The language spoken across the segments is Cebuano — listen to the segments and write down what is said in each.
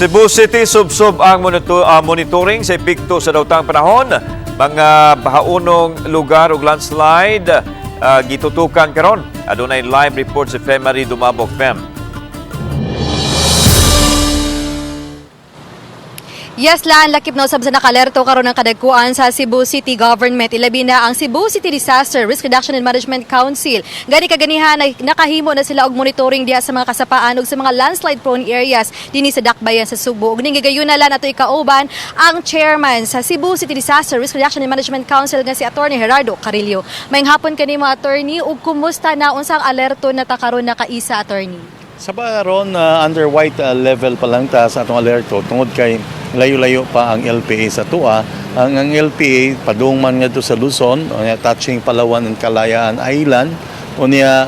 Cebu City, subsob ang monitoring sa epekto sa daotang panahon. Mga bahaunong lugar ug landslide gitutukan karon. Adunay live report si Femary Dumabok. Fem. Yes, Lan, lakip na usab sa nakalerto karon ang kadagkuan sa Cebu City Government. Ilabi na ang Cebu City Disaster Risk Reduction and Management Council. Gani kaganihan ay nakahimo na sila og monitoring diha sa mga kasapaan ug sa mga landslide prone areas dinhi sa Dakbayan sa Sugbo. Ug ning gigayon na lang ato ikauban ang chairman sa Cebu City Disaster Risk Reduction and Management Council nga si Attorney Gerardo Carillo. Maayong hapon kanimo, Attorney, ug kumusta na, unsang alerto na ta karon nakaisa, Attorney? Sa karon, under white level pa lang ta sa atong alerto tungod kay layo-layo pa ang LPA sa atoa. Ang LPA padung man ngadto sa Luzon, unya touching Palawan and Kalayaan Island. Unya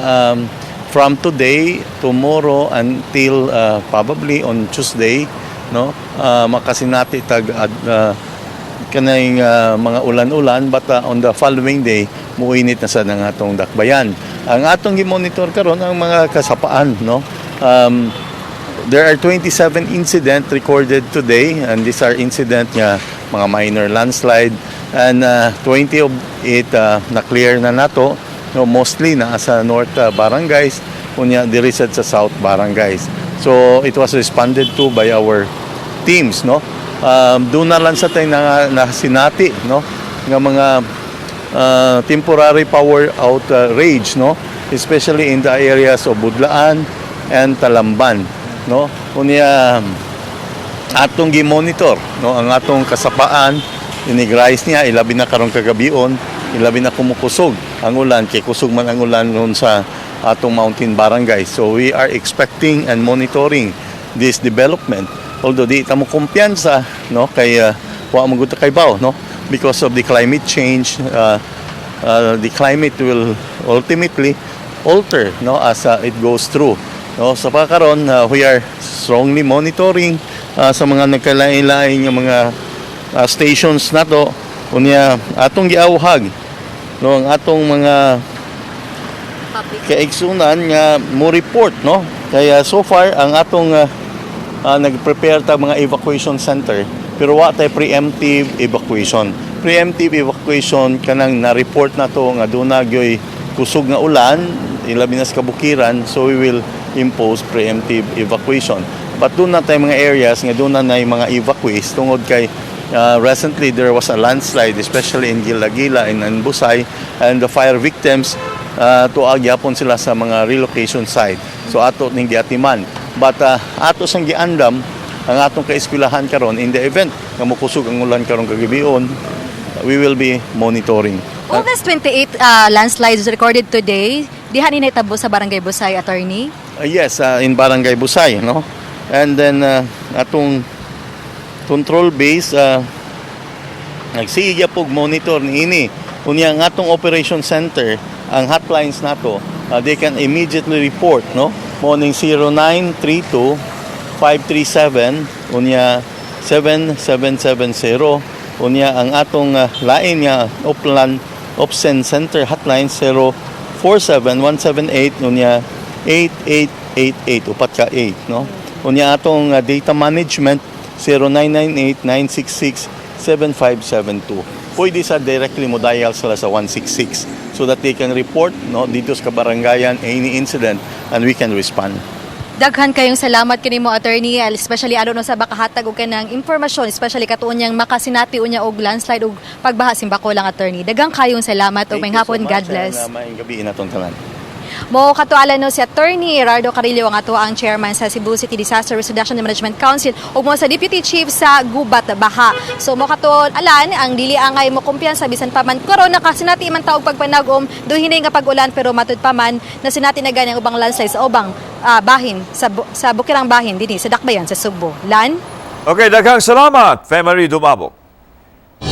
from today, tomorrow until probably on Tuesday, no, makasinati tag kanang mga ulan-ulan, but on the following day muinit na sa ng atong dakbayan. Ang atong gi-monitor karon ang mga kasapaan, no. There are 27 incident recorded today, and these are incident nga mga minor landslide, and 20 of it na clear na nato, no, mostly naa sa north barangays, unya diri sad sa south barangays. So it was responded to by our teams, no. Duna lang sa tay na, na sinati, no, nga mga temporary power outage, no, especially in the areas of Budlaan and Talamban, no. Unya atong gi-monitor, no, ang atong kasapaan inig-rise niya, ilabi na karong kagabion, ilabi na kumukusog ang ulan, kay kusog man ang ulan noon sa atong mountain barangay. So we are expecting and monitoring this development, although di ta mo kumpiyansa, no, kay wa mo gud ta kaybaw, no, because of the climate change. The climate will ultimately alter, no, as it goes through, no. Sa pagkaron, we are strongly monitoring sa mga nagkalain-lain nga mga stations nato. Unya atong giawhag, no, ang atong mga kaigsunan nga mo report, no, kaya so far ang atong nag-prepare ta mga evacuation center, pero wa tay preemptive evacuation. Preemptive evacuation, kanang na-report na to nga duna gyoy kusog nga ulan, ilabi na sa kabukiran, so we will impose preemptive evacuation. But duna tay mga areas nga duna na mga evacuees tungod kay recently there was a landslide, especially in Gila-Gila and Busay, and the fire victims, tuag gyapon sila sa mga relocation site. So ato ning giatiman, but ato sang giandam ang atong kaeskwelahan karon. In the event nga mokusog ang ulan karong kagabion, we will be monitoring. All these 28 landslides recorded today, diha ni nahitabo sa Barangay Busay, Attorney? Yes, in Barangay Busay, no? And then atong control base nagsige pog monitor niini. Unya ang atong operation center, ang hotlines nato, they can immediately report, no? Mao ning 0932 537 unya 7770. Unya ang atong lain nga Oplan Opsen Center hotline, 047 178 unya 8888, upat ka 8, no. Unya atong data management, 0998 966 7572. Pwede sa directly mo dial sila sa 166 so that they can report, no, dito sa kabarangayan any incident and we can respond. Daghan kayong salamat kanimo, Attorney, especially ano no sa bakahatag og kanang impormasyon, especially katuon niyang makasinati unya og landslide og pagbaha simbako lang, Attorney. Daghang kayong salamat ug Thank maayong you so hapon. Much God bless. and maayong gabi natong tanan. Mo katualan, no, si Attorney Gerardo Carillo ang ato ang chairman sa Cebu City Disaster Risk Reduction and Management Council ug mo sa deputy chief sa Gubat Baha. So mo katualan ang dili angay mo kumpiyansa bisan pa man karon nakasinati man ta og pagpanag-om duhinay nga pag-ulan, pero matud pa man nasinati na gani ang ubang landslides sa ubang bahin sa bukirang bahin dinhi sa Dakbayan sa Sugbo. Lan. Okay, daghang salamat, Femary Dumabok.